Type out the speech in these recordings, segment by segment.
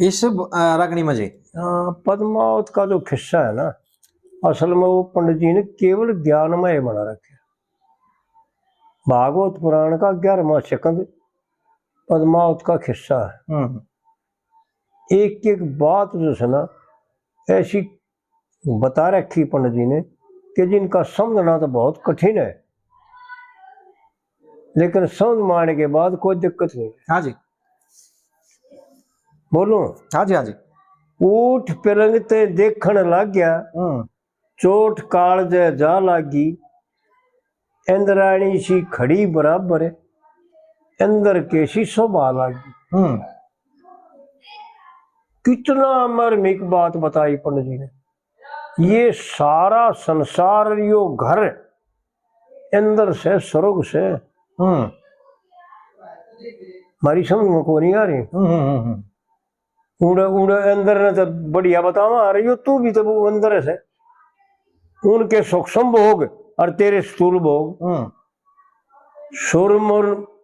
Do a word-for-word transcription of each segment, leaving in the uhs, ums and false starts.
इस ब-, अ, रागनी में जी। हाँ, पद्मावत का जो खिस्सा है ना, असल में वो पंडित जी ने केवल ज्ञान में ही बना रखे। भागवत पुराण का ग्यारहवाँ स्कंद पद्मावत का खिस्सा है। हम्म। एक एक बात जो है ना, ऐसी बता रखी पंडित जी ने कि जिनका समझना तो बहुत कठिन है, लेकिन समझ में आने के बाद कोई दिक्कत नहीं। हाँ जी। बोलो। हाँ जी, हाँ जी। ऊठ पलंग ते देखण लाग गया, हम्म। चोट कालजे जा लागी, इंद्राणी सी खड़ी बराबर, इंद्र के सी शोभा लागी। हम्म। कितना मार्मिक बात बताई पंडित जी ने। ये सारा संसार, यो घर इंद्र से, स्वर्ग से। हम्म। हमारी समझ में को नहीं आ रही। हम्म, हम्म, हम्म, हम्म। उड़े, उड़े इंद्र ने तो बढ़िया बतावा, अरे यो तू भी तो वो इंद्र से। उनके सूक्ष्म भोग और तेरे स्थूल भोग। हम्म। सुर मुर, अ,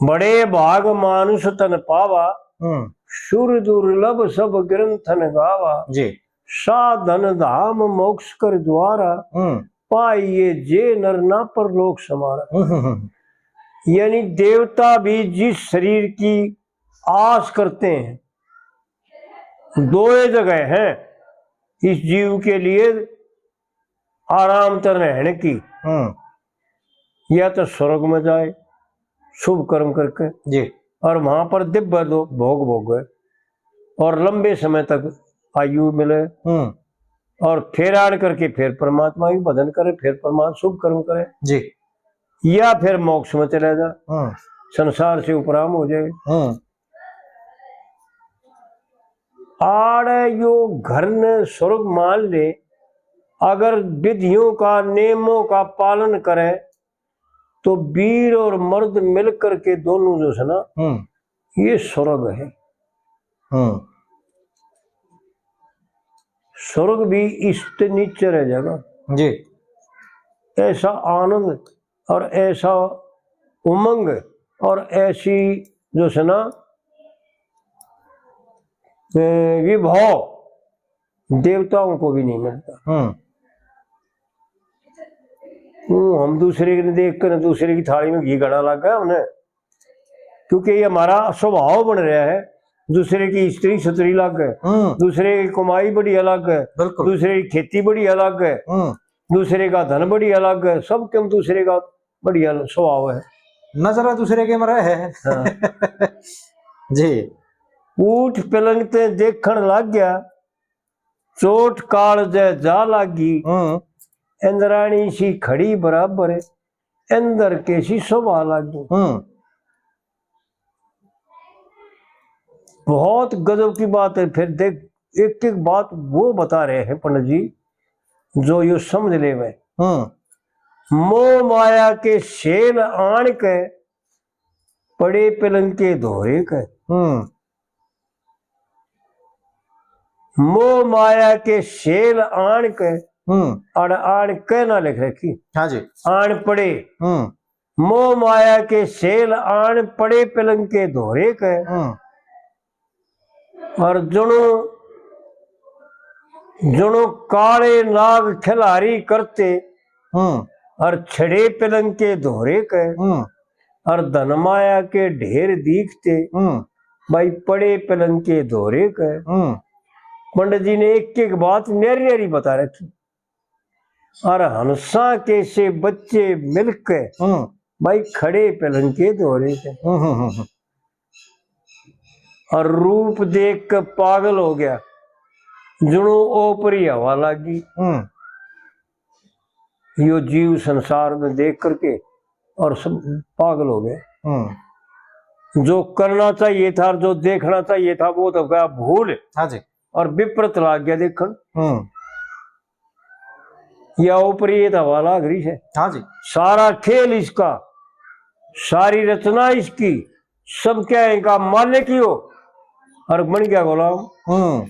बड़े भाग मानुष तन पावा, हम्म। सुर दुर्लभ सब ग्रंथन गावा। जी। साधन धाम मोक्ष कर द्वारा, हम्म। पाइए जे नर ना परलोक समारा। हम्म, हम्म, हम्म। यानी देवता भी जिस शरीर की आस करते हैं, दो ही जगह हैं इस जीव के लिए आराम तो रहने की, हम्म। या तो स्वर्ग में जाए शुभ कर्म करके, जी। और वहां पर दिव्य दो-, भोग भोगे और लंबे समय तक आयु मिले, हम्म। और फिर आड़ करके फिर परमात्मा की भजन करे, फिर परमात्मा शुभ कर्म करे, जी। या फिर मोक्ष में चला जाए, हम्म। संसार से उपराम हो जाए। हम्म। आड़े यो घर ने स्वर्ग मान ले, अगर विधियों का, नियमों का पालन करे, तो वीर और मर्द मिलकर के दोनों जो है ना, हम्म। ये स्वर्ग है। हम्म। स्वर्ग भी इससे नीचे रह जाएगा। जी। ऐसा आनंद और ऐसा उमंग और ऐसी जो है ना, ए, विभाव देवताओं को भी नहीं मिलता। हम्म। वो हम दूसरे के देख कर दूसरे की थाली में घी घड़ा लग गया उन्हें, क्योंकि ये हमारा स्वभाव बन रहा है। दूसरे की स्त्री सुथरी लग है, हम्म। दूसरे की कमाई बड़ी अलग है, बिल्कुल। दूसरे की खेती बड़ी अलग है, हम्म। दूसरे का धन बड़ी अलग है, सब क्यों दूसरे का बढ़िया स्वभाव है। नजर दूसरे के में रहे। हाँ। जी। ऊठ पलंग ते देखण लाग गया, चोट कालजे जा लागी, हम्म। इंद्राणी सी खड़ी बराबर, इंद्र के सी शोभा लागी। हम्म। बहुत गजब की बात है। फिर देख, एक एक बात वो बता रहे हैं पंडित जी, जो यो समझ लेवे। हम्म। मोह माया के सेल आण के पड़े पलंग के धोरे के। हम्म। मोह माया के सेल आण के, हम्म। अड़ आण के ना लिख रखी। हाँ जी। आण पड़े। हम्म। मोह माया के सेल आण पड़े पलंग के धोरे के। हम्म। और जुणो, जुणो काले नाग खिलारी करते, हम्म। और छड़े पलंग के धोरे के, हम्म। और धन माया के ढेर दीखते, हम्म। भाई पड़े पलंग के धोरे के। हम्म। पंडित जी ने एक एक बात न्यारी न्यारी बता रखी। और हंसा के से बच्चे मिलके, हम्म। भाई खड़े पलंग के धोरे के। हम्म, हम्म, हम्म, हम्म। और रूप देख के पागल हो गया, जुणो ओपरी हवा लागी। हम्म। यो जीव संसार में देख करके और सब पागल हो गए। हम्म। जो करना चाहिए था और जो देखना चाहिए था, वो तो गया भूल। हाँ जी। और विपरीत लाग गया देखण। हम्म। या ऊपरी ये तो हवा लाग रही है। हाँ जी। सारा खेल इसका, सारी रचना इसकी, सब क्या इनका मालिक ही हो, और बन गया गुलाम। हम्म।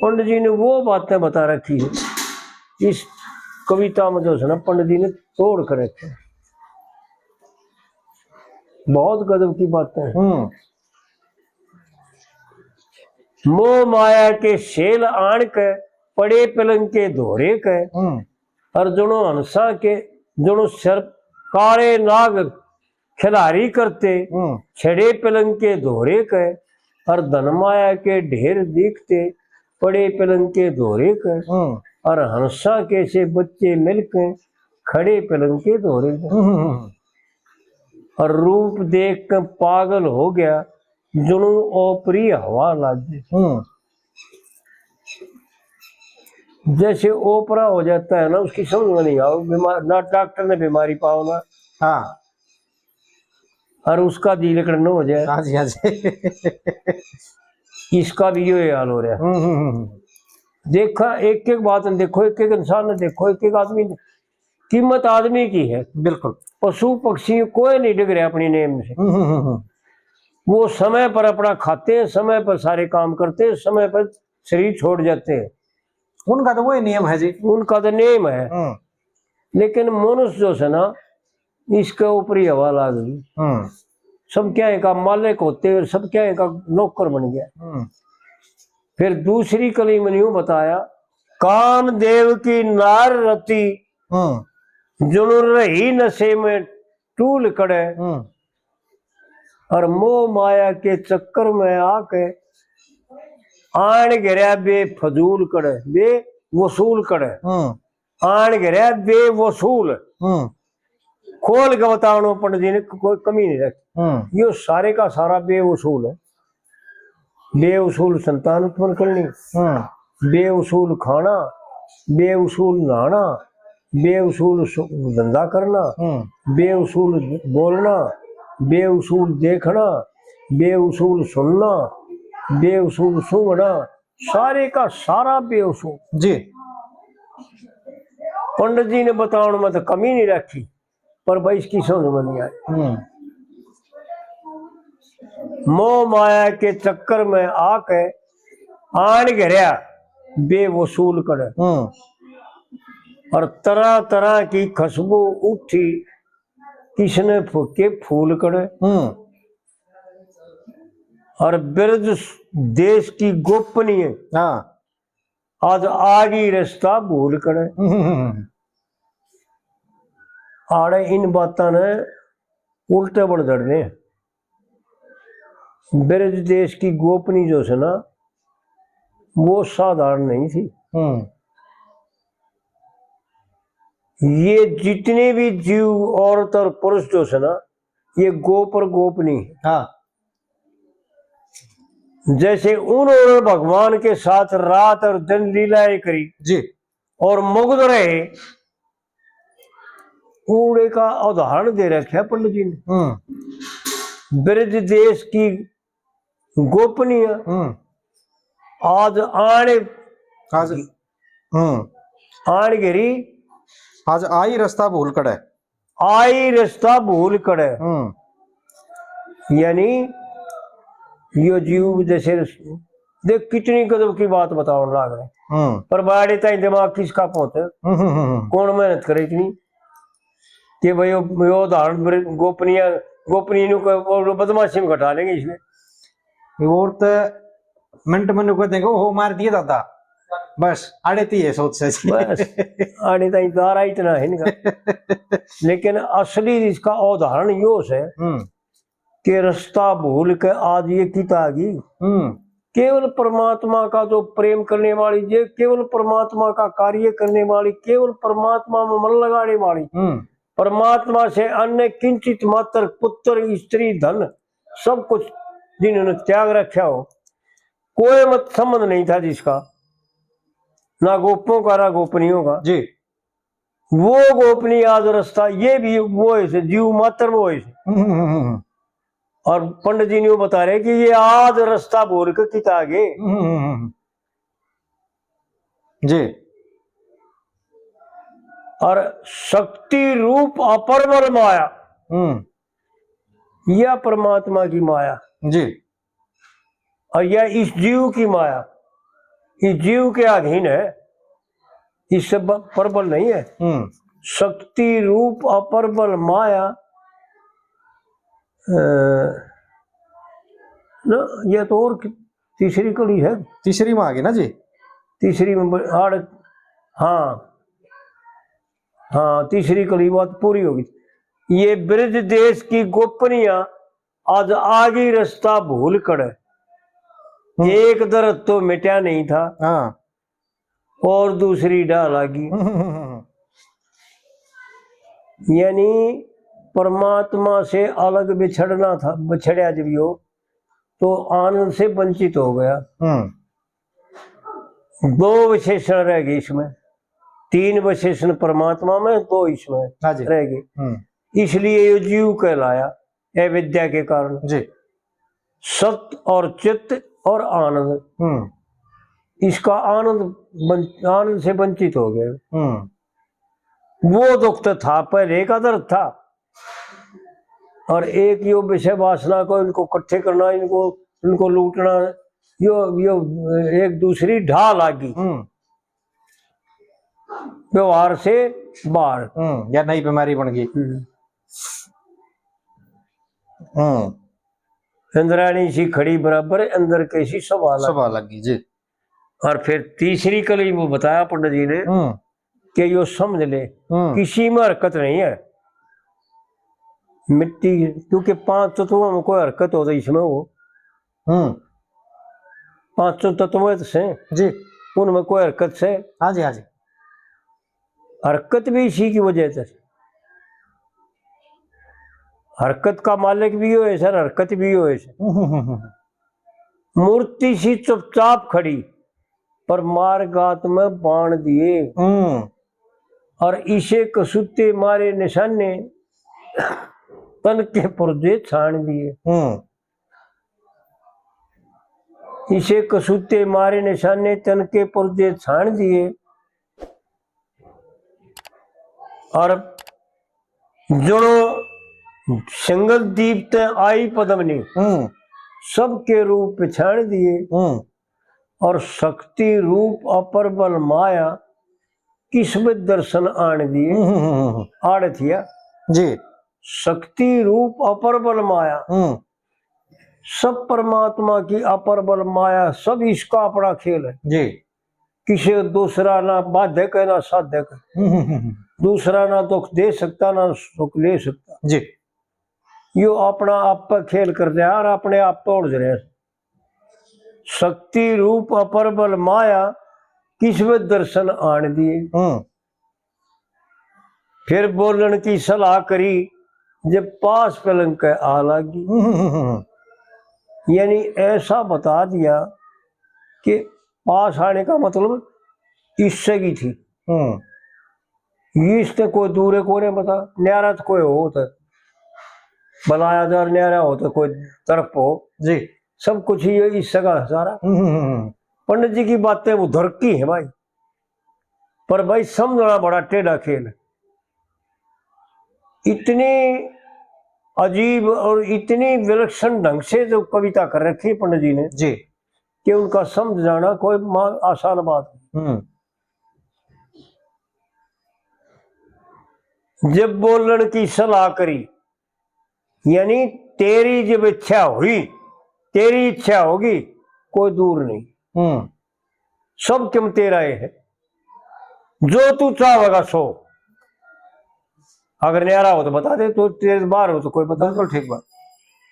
पंडित जी ने वो बातें बता रखी है इस कविता में, जो है ना, पंडित जी ने तोड़ कर रखे हैं। बहुत गजब की बातें हैं। हम्म। मोह माया के सेल आण के पड़े पलंग के धोरे के, हम्म। और जणो हंसा के, जणो सर्प काले नाग खिलारी करते, हम्म। छड़े पलंग के धोरे के, और धन माया के ढेर दिखते पड़े पलंग के धोरे के, हम्म। और हंसा के से बच्चे मिलके खड़े पलंग के धोरे के। हम्म, हम्म, हम्म। और रूप देख के पागल हो गया, जुनू ओपरी हवा लागे। हम्म। जैसे ओपरा हो जाता है ना, उसकी समझ में नहीं आओ, बीमार ना, डॉक्टर ने बीमारी पाओ ना। हाँ। और उसका दिल कड़न हो जाए। हाँ जी, हाँ जी। इसका भी यो हाल हो रहा है। हम्म, हम्म, हम्म। देखा, एक एक बात ने देखो, एक एक इंसान ने देखो, एक एक आदमी ने, कीमत आदमी की है। बिल्कुल। पशु पक्षी कोई नहीं डिग रहा अपनी नेम से। हम्म, हम्म, हम्म। वो समय पर अपना खाते हैं, समय पर सारे काम करते हैं, समय पर शरीर छोड़ जाते हैं। उनका तो वही नियम है जी। उनका तो नियम है। हम्म। लेकिन मनुष्य जो है ना, इसके ऊपर ही हवा लाग गई। हम्म। सब क्या इनका मालिक होते और सब क्या इनका नौकर बन गया। हम्म। फिर दूसरी कली में यूं बताया, कामदेव की नार रति, हम्म। जुनू रही नशे में टूल कड़े, हम्म। और मोह माया के चक्कर में आके आन घिरया बेफजूल कड़े, बेवसूल कड़े। हम्म। आन घिरया बेवसूल। हम्म। खोल के बतावणो पंडित जी ने, कोई कमी नहीं रखी। हम्म। यो सारे का सारा बेवसूल है। बेवसूल संतान उत्पन्न करनी, हम्म। बेवसूल खाना, बेवसूल नहाना, बेवसूल सु-, धंधा करना, हम्म। बेवसूल बोलना, बेवसूल देखना, बेवसूल सुनना, बेवसूल सूंघना, सारे का सारा बेवसूल। जी। पंडित जी ने बतावण में तो कमी नहीं रखी, पर भाई इसकी समझ में नहीं आई। हम्म। मोह माया के चक्कर में आके आन घिरया बेवसूल कड़े। हम्म। और तरह तरह की खुशबू उठी, किसने फूके फूल कड़े। हम्म। और ब्रज देश की गोपनीय, हाँ। आज आ गई रास्ता भूल कड़े। हम्म। आड़े इन बातां ने उल्टे बड़ धरने। ब्रज देश की गोपनी जो है ना, वो साधारण नहीं थी। हम्म। ये जितने भी जीव, औरत और पुरुष जो है ना, ये गो पर गोपनी है। हाँ। जैसे उन्होंने भगवान के साथ रात और दिन लीलाएं करी जी। और मुग्ध रहे, उड़े का उदाहरण दे रखे पंडित जी ने। हम्म। ब्रज देश की गोपनीय, हम्म। आज आने, आज, हम्म। आन घिरी, आज आई रास्ता भूल कड़े। आई रास्ता भूल कड़े। हम्म। यानी यो जीव जैसे, देख कितनी गजब की बात बतावन लाग रहे। हम्म। पर बाड़े ताई दिमाग किसका पहुंचे? हम्म, हम्म, हम्म। कौन मेहनत करे इतनी कि भाई यो, यो उदाहरण ब्र-, गोपनीय, गोपनीय नु को, वो बदमाशी में घटा लेंगे इसमें। और तो मिनट में नु कह देंगे, "ओहो, मार दिए दादा।" बस, आड़े ती है सोच से। बस, आड़े ताई दारा इतना है इनका। लेकिन असली इसका उदाहरण यो है हम्म। कि रास्ता भूल के आज ये कित आ गई। हम्म। केवल परमात्मा का जो प्रेम करने वाली, ये केवल परमात्मा का कार्य करने वाली, केवल परमात्मा में मन लगाने वाली, हम्म। परमात्मा से अन्य किंचित मात्र पुत्र, स्त्री, धन, सब कुछ जिन्होंने त्याग रखा हो, कोई मत संबंध नहीं था जिसका, ना गोपों का, ना गोपनियों का। जी। वो गोपनीय आज रास्ता, ये भी वो है से, जीव मात्र वो है से। हम्म, हम्म, हम्म, हम्म। और पंडित जी ने वो बता रहे कि ये आज रास्ता भूल के कित आ गए। हम्म, हम्म, हम्म, हम्म। जी। और शक्ति रूप अपर बल माया, हम्म। यह परमात्मा की माया। जी। और यह इस जीव की माया। ये जीव के अधीन है, इससे ब-, प्रबल नहीं है। हम्म। शक्ति रूप अप्रबल माया, अ, ना, ये तो और कि-, तीसरी कली है। तीसरी में आ गई ना जी? तीसरी में ब-, आड़, हाँ, हाँ, तीसरी कली बात पूरी होगी। ये ब्रज देश की गोपनियां आज आगी रास्ता भूल कड़े। हम्म। एक दर्द तो मिटा नहीं था, हाँ। और दूसरी डाह लागी। हम्म। यानी परमात्मा से अलग बिछड़ना था, बिछड़या जब यो, तो आनंद से वंचित हो गया। हम्म। दो विशेषण रह गए इसमें, तीन विशेषण परमात्मा में, दो इसमें हाँ जी। रह गए। हम्म। इसलिए ये जीव कहलाया, अविद्या के कारण। जी। सत और चित्त और आनंद, हम्म। इसका आनंद बन-, आनंद से वंचित हो गए। हम्म। वो दुख तो था, पहले का दर्द था, और एक यो विषय वासना को इनको इकट्ठे करना, इनको, इनको लूटना, यो, यो एक दूसरी ढाल आ गई। हम्म। व्यवहार से बाहर। हम्म, या नई बीमारी बन गई। हम्म। हम्म। इंद्राणी सी खड़ी बराबर, अंदर कैसी सभा लगी। सभा लगी, जी। और फिर तीसरी कली वो बताया पंडित जी ने हम्म। कि यो समझ ले, हम्म। किसी में हरकत नहीं है। मिट्टी, क्योंकि पांच तत्वों में कोई हरकत हो तो इसमें हो। हम्म। पांचों तत्व तो से जी। उनमें कोई हरकत से? हाँ जी, हाँ जी। हरकत भी इसी की वजह से। हरकत का मालिक भी हो ऐसा, हरकत भी हो ऐसा। हम्म, हम्म, हम्म, हम्म। मूर्ति सी चुपचाप खड़ी, पर मारगात में बाण दिए। हम्म। और इसे कसूते मारे निशाने, तन के पुर्जे छान दिए। हम्म। इसे कसूते मारे निशाने, तन के पुर्जे छान दिए। और जणो सिंगल दीप ते आई पद्मनी, हम्म। सबके रूप पहचान दिए। हम्म। और शक्ति रूप अपर बल माया, किसमें दर्शन आन दिए। हम्म, हम्म, हम्म, हम्म। आड़ थिया। जी। शक्ति रूप अपर बल माया। हम्म। सब परमात्मा की अपर बल माया, सब इसका अपना खेल है। जी। किसी दूसरा ना बाधक है, ना साधक है। हम्म, हम्म, हम्म। दूसरा ना दुख दे सकता, ना सुख ले सकता। जी। यो अपना आप पे खेल कर रहा और अपने आप पे उलझ रहा। शक्ति रूप अपर बल माया, किसमें दर्शन आन दिए। हम्म। फिर बोलण की सलाह करी, जब पास पलंग के आ लागी। हम्म। यानी ऐसा बता दिया कि पास आने का मतलब इससे की थी। हम्म। ये इससे कोई दूर है, कोई नहीं पता, न्यारा तो कोई हो तो भला हजार न्यारा हो तो कोई तरफ हो। जी। सब कुछ ये इससे का सारा। हम्म, हम्म, हम्म। पंडित जी की बातें वो धर की है भाई, पर भाई समझना बड़ा टेढ़ा खेल है। इतनी अजीब और इतनी विलक्षण ढंग से जो कविता कर रखी है पंडित जी ने, जी। कि उनका समझ जाना कोई मा-, आसान बात नहीं। हम्म। जब बोलण की सलाह करी, यानी तेरी जब इच्छा हुई, तेरी इच्छा होगी, कोई दूर नहीं। हम्म। सब किम तेरा ये है, जो तू चाहेगा सो। अगर न्यारा हो तो बता दे, तो तेरे बाहर हो तो कोई बता दे। बिल्कुल ठीक बात।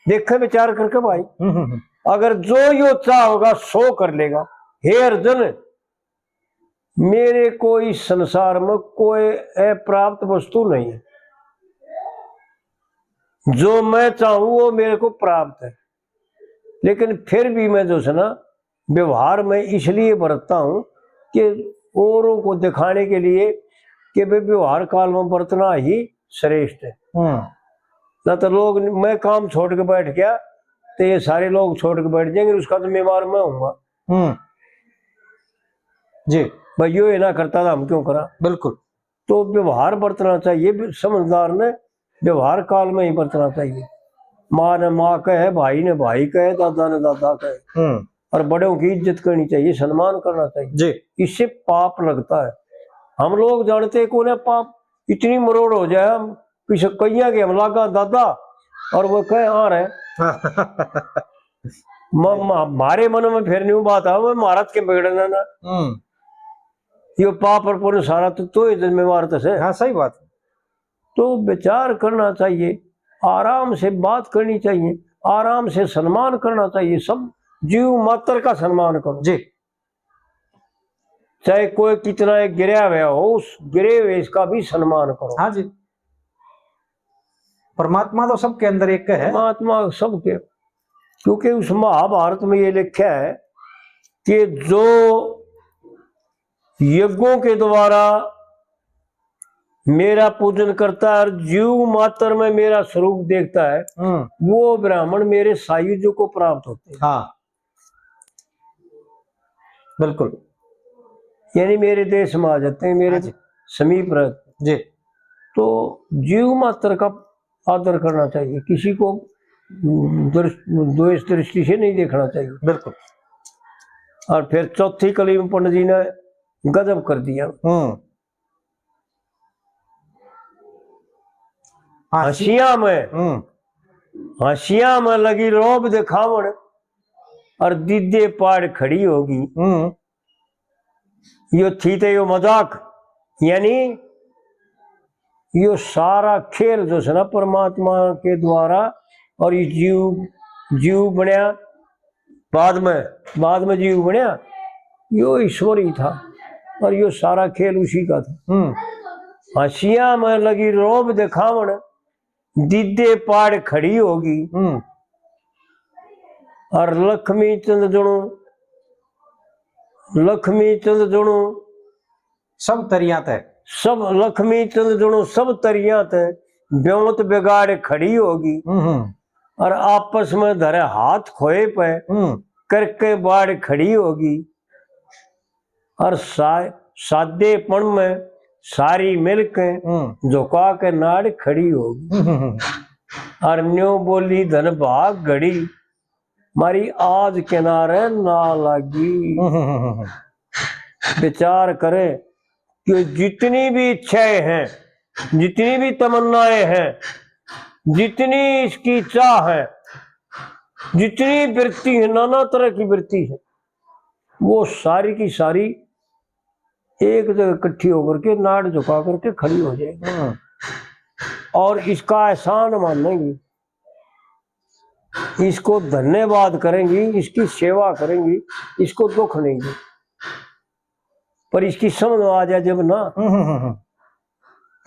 देखे विचार करके भाई, हम्म, हम्म, हम्म। अगर जो यो चाहेगा सो कर लेगा। हे अर्जुन, मेरे को इस संसार में कोई अप्राप्त वस्तु नहीं है। जो मैं चाहूँ वो मेरे को प्राप्त है, लेकिन फिर भी मैं जो है ना व्यवहार में इसलिए बरतता हूँ कि औरों को दिखाने के लिए कि भाई व्यवहार काल में बरतना ही श्रेष्ठ है। हम्म। ना तो लोग, मैं काम छोड़ के बैठ गया तो ये सारे लोग छोड़ के बैठ जाएंगे, उसका जिम्मेवार मैं हूँगा। हम्म। जी। भाई यो ये ना करता था, हम क्यों करा? बिल्कुल। तो व्यवहार बरतना चाहिए, समझदार ने व्यवहार काल में ही बरतना चाहिए। माँ ने माँ कहे, भाई ने भाई कहे, दादा ने दादा कहे। हम्म। और बड़ों की इज्जत करनी चाहिए, सम्मान करना चाहिए। जी। इससे पाप लगता है। हम लोग जानते हैं कौन है पाप, इतनी मरोड़ हो जाए, हम किसी कहिया के हम लागा दादा, और वो कहे आ रहे। म-, म-, हमारे मन में फिर न्यू बात है, वो महाराज के बिगड़ना ना। हम्म। यो पाप और पुण्य सारा तो, तो ही जिम्मेवार तो से। हाँ, सही बात। तो विचार करना चाहिए, आराम से बात करनी चाहिए, आराम से सम्मान करना चाहिए, सब जीव मात्र का सम्मान करो। जी। चाहे कोई कितना एक गिरया हुआ हो, उस गिरे हुए इसका भी सम्मान करो। हाँ जी, परमात्मा तो सबके अंदर एक है। परमात्मा सबके, क्योंकि उस महाभारत में ये लिखा है कि जो यज्ञों के द्वारा मेरा पूजन करता है और जीव मात्र में मेरा स्वरूप देखता है, हम्म। वो ब्राह्मण मेरे सायुज्य को प्राप्त होते हैं। हाँ, बिल्कुल। यानी मेरे देश में आ जाते हैं, मेरे हाँ जी। समीप रहते हैं। जी। तो जीव मात्र का आदर करना चाहिए, किसी को दृष्-, द्वेष दृष्टि से नहीं देखना चाहिए। बिल्कुल। और फिर चौथी कली में पंडित जी ने गजब कर दिया। हम्म। हाँ, हंसिया में, हम्म। हंसिया में लगी रोब दिखावण और दीदे पाड़ खड़ी होगी। हम्म। यो थी तो यो मजाक, यानी यो सारा खेल जो है ना परमात्मा के द्वारा, और ये जीव, जीव बनया बाद में, बाद में जीव बनया, यो ईश्वर ही था और यो सारा खेल उसी का था। हम्म। हंसिया में लगी रोब दिखावण, दीदे पाड़ खड़ी होगी। हम्म। और लक्ष्मी चंद जुणो, लक्ष्मी चंद जुणो सब तरियां तै। सब लक्ष्मी चंद जुणो सब तरियां तै ब्योंत बिगाड़ खड़ी होगी। हम्म, हम्म। और आपस में धरे हाथ खोए पे हम्म। करके बाड़ खड़ी होगी। और सा-, सादेपन में सारी मिलके हम्म। झुका के नाड़ खड़ी होगी। हम्म, हम्म, हम्म। और न्यो बोली धन भाग घड़ी, मारी आज किनारे ना लागी। हम्म, हम्म, हम्म, हम्म। विचार करें कि जितनी भी इच्छाएं हैं, जितनी भी तमन्नाएं हैं, जितनी इसकी चाह है, जितनी वृत्ति है, नाना तरह की वृत्ति है, वो सारी की सारी एक जगह इकट्ठी होकर के नाड़ झुका करके खड़ी हो जाएगी। हम्म। और इसका एहसान मानेंगी, इसको धन्यवाद करेंगी, इसकी सेवा करेंगी, इसको दुख नहीं दे। पर इसकी समझ में आ जाए जब ना, हम्म, हम्म, हम्म।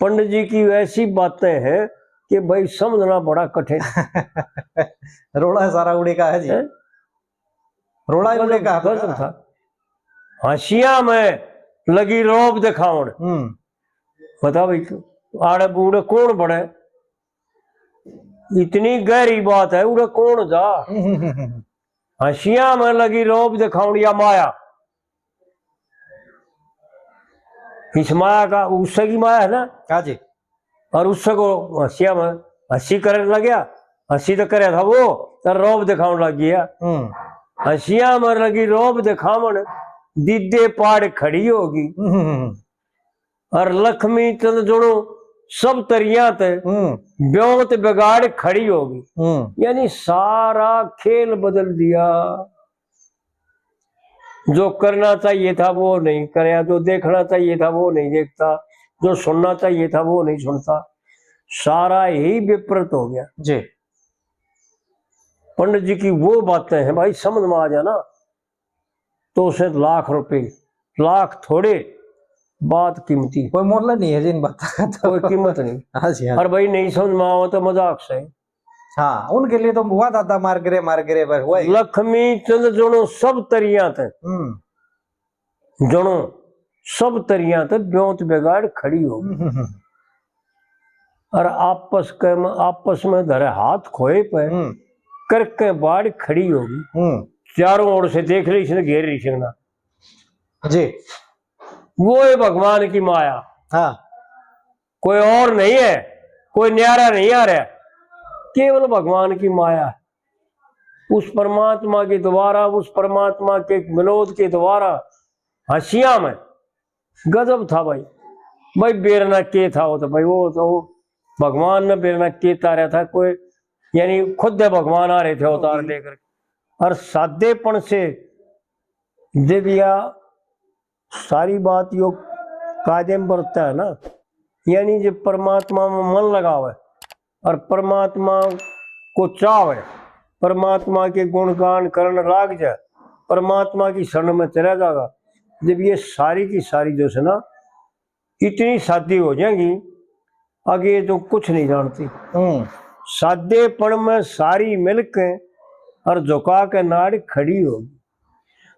पंडित जी की ऐसी बातें हैं कि भाई समझना बड़ा कठिन। रोला सारा उड़े का है जी। हैं? रोला ही गजब, उड़े का। गजब था। हंसिया में लगी रोब दिखावण। हम्म। बता भाई, आड़े बूढ़े कौन बड़े? इतनी गहरी बात है, उड़े कौन जा? हंसिया में लगी रोब दिखावण या माया। इस माया का, उससे की माया है ना? हाँ जी। और उससे को हंसिया में हंसी करने लग गया, हंसी तो करे था वो, तो रोब दिखावण लग गया। हम्म। हंसिया में लगी रोब दिखावण, दीदे पाड़ खड़ी होगी। हम्म, हम्म, हम्म। और लक्ष्मी चंद जुणो सब तरियां तै हम्म। ब्योंत बिगाड़ खड़ी होगी। हम्म। यानी सारा खेल बदल दिया। जो करना चाहिए था वो नहीं करया, जो देखना चाहिए था वो नहीं देखता, जो सुनना चाहिए था वो नहीं सुनता, सारा ही विपरीत हो गया। जी। पंडित जी की वो बातें हैं भाई, समझ में आ जाए ना, तो उसे लाख रुपए, लाख थोड़े, बात कीमती। कोई मोल नहीं है जी इन बातों का तो। कोई कीमत नहीं। हाँ जी, हाँ। और भाई नहीं समझ में आवे तो मजाक से। हाँ, उनके लिए तो हुआ दादा मार गिरे, मार गिरे, पर हुआ ही। लक्ष्मी चंद जुणो सब तरियां तै। हम्म। जुणो सब तरियां तै ब्योंत बिगाड़ खड़ी हो। हम्म, हम्म, हम्म। और आपस के में, आपस में धरे हाथ खोए पे हम्म। करके बाड़ खड़ी होगी। हम्म। चारों ओर से देख रही, इसने घेर रही सिंगना। जी। वो है भगवान की माया। हाँ। कोई और नहीं है, कोई न्यारा नहीं आ रहा, केवल भगवान की माया है। उस परमात्मा के द्वारा, उस परमात्मा के विनोद के द्वारा हंसिया में गजब था भाई। भाई बेरना के था वो तो भाई, वो तो भगवान ने बेरना के तारा था कोई, यानी खुद दे भगवान आ रहे थे अवतार लेकर। और सादेपन से जब या सारी बात यो कायदे में बरतता है ना, यानी जब परमात्मा में मन लगावे और परमात्मा को चाहे, परमात्मा के गुणगान करण लाग जाए, परमात्मा की शरण में चला जाएगा, जब ये सारी की सारी जो है ना इतनी सादी हो जाएगी, आगे ये तो कुछ नहीं जानती। हम्म। सादेपन में सारी मिलके और झुका के नाड़ खड़ी होगी।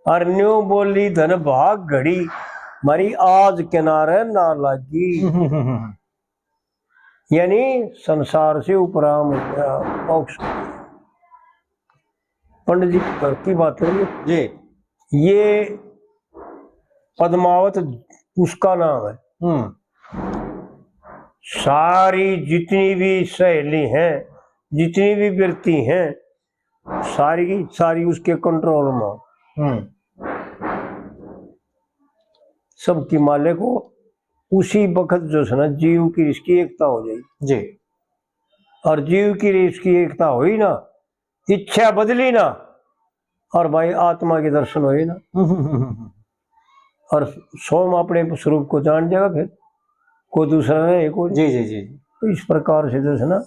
और न्यू बोली धन भाग घड़ी, मारी आज किनारे ना लागी। यानी संसार से उपराम हो गया, मोक्ष। पंडित जी की घर की बात है ये। जी। ये पद्मावत उसका नाम है। हम्म। सारी जितनी भी सहेली हैं, जितनी भी वृत्ति हैं, सारी की सारी उसके कंट्रोल में हो। हम्म। सबकी मालिक हो। उसी वक्त जो है ना जीव की इसकी एकता हो जाएगी। जी। और जीव की इसकी एकता हुई ना, इच्छा बदली ना, और भाई आत्मा के दर्शन हुए ना, हम्म, हम्म, हम्म, हम्म। और स्वयं अपने स्वरूप को जान जाएगा, फिर कोई दूसरा रहे कोई। जी जी जी। तो इस प्रकार से जो है ना